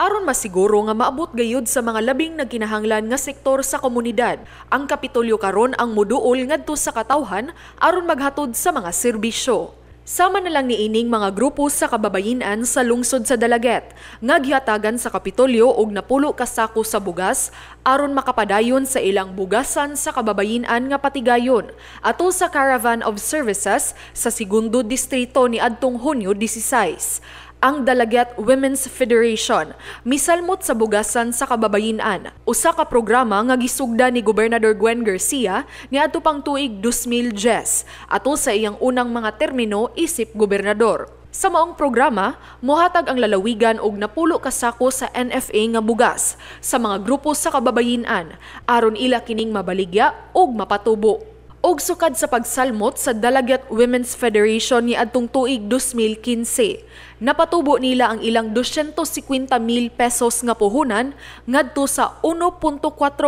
Aron masiguro nga maabot gayud sa mga labing nagkinahanglan nga sektor sa komunidad, ang Kapitolyo karon ang muduol ngadto sa katawhan aron maghatod sa mga serbisyo. Sama na lang niining mga grupo sa kababayenan sa lungsod sa Dalaguete nga gihatagan sa Kapitolyo og 10 ka sako sa bugas aron makapadayon sa ilang bugasan sa kababayenan nga patigayon atol sa Caravan of Services sa Segundo Distrito niadtong Hunyo 16. Ang Dalaguete Women's Federation misalmot sa bugasan sa kababayenan, usa ka programa nga gisugda ni Gobernador Gwen Garcia niadto pang tuig 2010 atol sa iyang unang mga termino isip gobernador. Sa maong programa, mohatag ang lalawigan og 10 ka sako sa NFA nga bugas sa mga grupo sa kababayenan aron ila kining mabaligya og mapatubo. Og sukad sa pagsalmot sa Dalaguete Women's Federation niadtong tuig 2015, napatubo nila ang ilang 250,000 pesos nga puhunan ngadto sa 1.4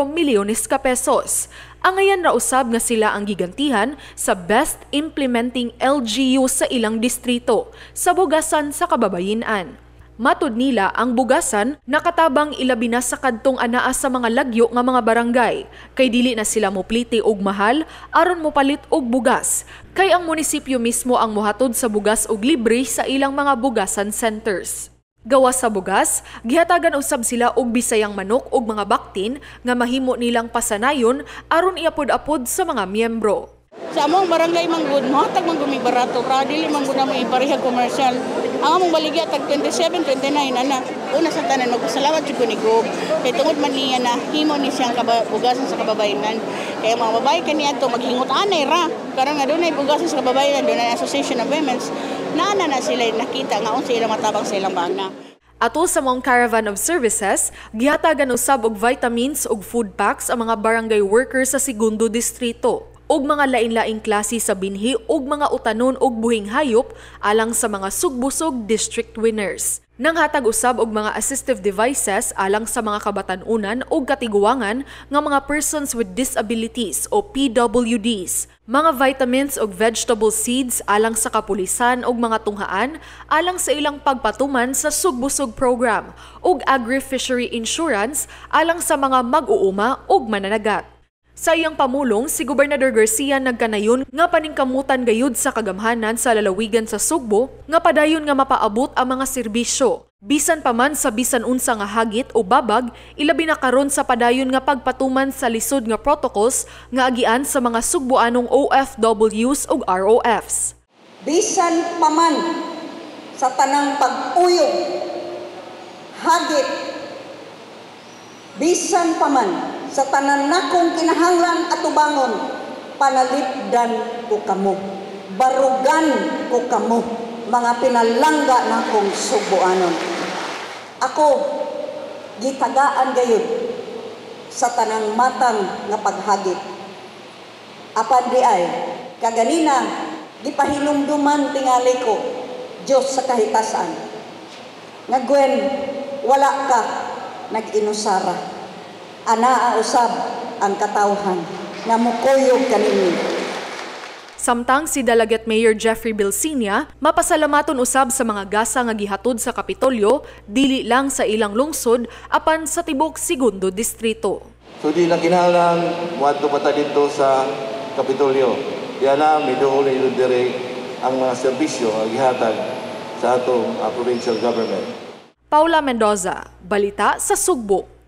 milyones ka pesos. Angayan ra usab nga sila ang gigantihan sa Best Implementing LGU sa ilang distrito sa bugasan sa kababayenan. Matud nila, ang bugasan nakatabang ilabi na sa kadtong anaa sa mga lagyo nga mga barangay kay dili na sila mopliti og mahal aron mopalit og bugas kay ang munisipyo mismo ang mohatod sa bugas og libre sa ilang mga bugasan centers. Gawas sa bugas, gihatagan usab sila og bisayang manok og mga baktin nga mahimo nilang pasanayon aron iapod-apod sa mga miyembro. Sa among barangay manggud, mohatag man gumi barato, ra dili man gud mo iparehag commercial. Ang among baligya tag 27, 29 ana. Una sa tanan, magpasalamat jud ko ni Gob. Kay tungod man niya na himo ni siyang bugasan sa kababayenan. Kay ang mga babae kaniadto maghingot anay ra. Karon nga dunay bugasan sa kababayenan, dunay Association of Women's, naana na sila nakita nga unsa ilang matabang sa ilang bana. Atol sa maong Caravan of Services, gihatagan usab og vitamins ug food packs ang mga barangay workers sa Segundo Distrito ug mga lain-laing klase sa binhi ug mga utanon ug buhing hayop alang sa mga Sugbusog district winners. Nanghatag usab og mga assistive devices alang sa mga kabatan-unan ug katiguangan nga mga persons with disabilities o PWDs, mga vitamins ug vegetable seeds alang sa kapulisan ug mga tunghaan alang sa ilang pagpatuman sa Sugbusog program ug agri-fishery insurance alang sa mga mag-uuma ug mananagat. Sa iyang pamulong, si Gobernador Garcia nagkanayon nga paningkamutan gayud sa kagamhanan sa lalawigan sa Sugbo nga padayon nga mapaabot ang mga serbisyo. Bisan pa man sa bisan unsa nga hagit o babag, ilabi na karon sa padayon nga pagpatuman sa lisod nga protocols nga agian sa mga Sugboanong OFWs ug ROFs. Bisan pa man sa tanang pag-uyog, hagit, bisan pa man sa tanan nakong kinahanglan atubangon, panalipdan ko kamo, barugan ko kamo, mga pinalangga nakong Sugboanon. Ako, gitagaan gayud sa tanang matang nga paghagit. Apan di ay, kaganina, gipahinumduman tingali ko, Diyos sa kahitasan. Nga Gwen, wala ka, nag-inusara. Anaa usab ang katawhan nga mukuyog kaninyo. Samtang si Dalaguete Mayor Jeffrey Bilsinia mapasalamaton usab sa mga gasa nga gihatod sa Kapitolyo dili lang sa ilang lungsod apan sa tibok Segundo Distrito. So di na kinahanglan moadto pa ta didto sa Kapitolyo. Diya na miduol ni diri ang mga serbisyo nga gihatag sa atong provincial government. Paula Mendoza, Balita sa Sugbo.